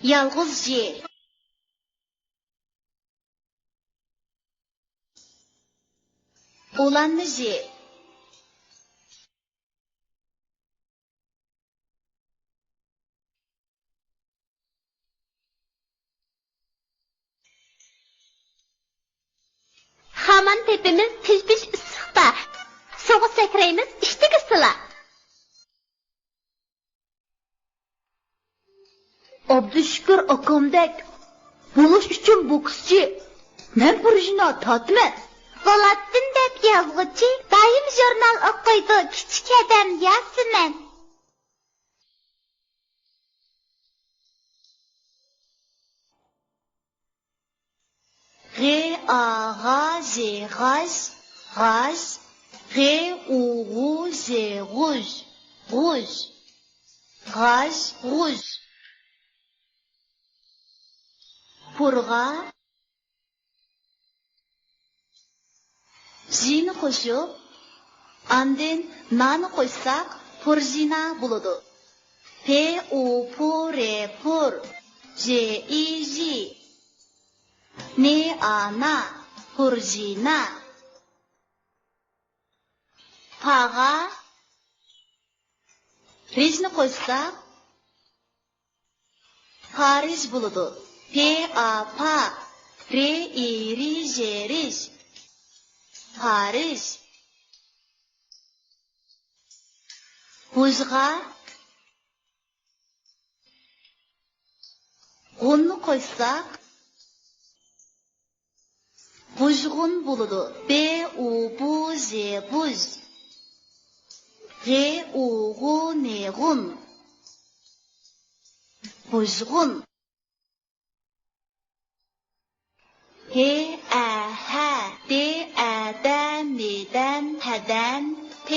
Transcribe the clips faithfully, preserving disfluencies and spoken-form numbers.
يالغۇز ژ. ئۇلانما ژ. خامان تېپىمىز پىژ-پىژ ئىسسىقتا، سۇغا سەكرەيمىز ئىشتىكى سىلا. ئابدۇشۈكۈر ئاكامدەك بولۇش ئۈچۈن بوكسچى، مەن پۇرژىنا تارتىمەن. بولاتتىن دەپ يازغۇچى، دائىم ژۇرنال ئوقۇيدۇ كىچىك ھەدەم ياسىمەن. غ ئا غا ژ غاژ، غاژ. غ ئۇ غۇ ژ غۇژ، غۇژ. غاژ، غۇژ. پۇرغا. ژنى قوشۇپ، ئاندىن نانى قوشساق، پۇرژىنا بولىدۇ. پ ئۇ پۇ رې پۇر، ژ ئى ژى. ن ئا نا، پۇرژىنا. پاغا رىژنى قوشساق، پارىژ بولىدۇ. پ ئا پا، رې ئى رى ژې رىژ. پارىژ. غۇژغا غۇننى قوشساق، غۇژغۇن بولىدۇ. ب ئۇ بۇ ژ بۇژ. غ ئۇ غۇ ن غۇن. غۇژغۇن. ھ ئە ھە، د ئە دە، م دەن، ھەدەن. پ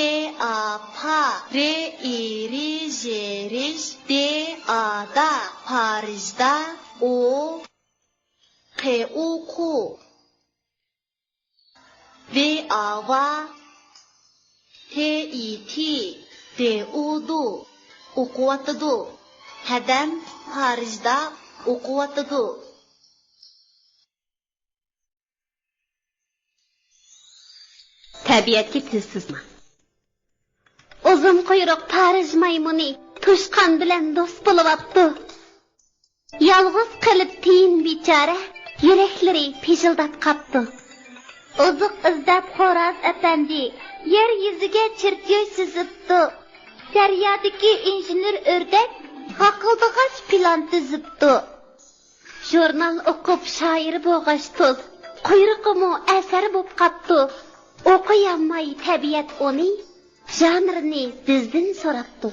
ئا پا، رې ئى رى ژې رىژ. د ئا دا، پارىژدا. ئۇ، ق ئۇ قۇ. ۋ ئا ۋا، ت ئى تى، د ئۇ دۇ. ئوقۇۋاتىدۇ. ھەدەم پارىژدا ئوقۇۋاتىدۇ. تەبىئەتكە تىل سىزما. ئۇزۇن قۇيرۇق پارىژ مايمۇنى توشقان بىلەن دوست بولۇۋاپتۇ. يالغۇز قېلىپ تىيىن بىچارە، يۈرەكلىرى پىژىلداپ قاپتۇ. ئوزۇق ئىزدەپ خوراز ئەپەندى يەر يۈزىگە چېرتيوژ سىزىپتۇ. دەريادىكى ئىنژېنېر ئۆردەك غاقىلدىغاچ پىلان تۈزۈپتۇ. ژۇرنال ئوقۇپ شائىر بولغاچ تۇز، قۇيرۇقىمۇ ئەسەر بوپ قاپتۇ. ئوقۇيالماي تەبىئەت ئۇنى، ژانىرنى بىزدىن سوراپتۇ.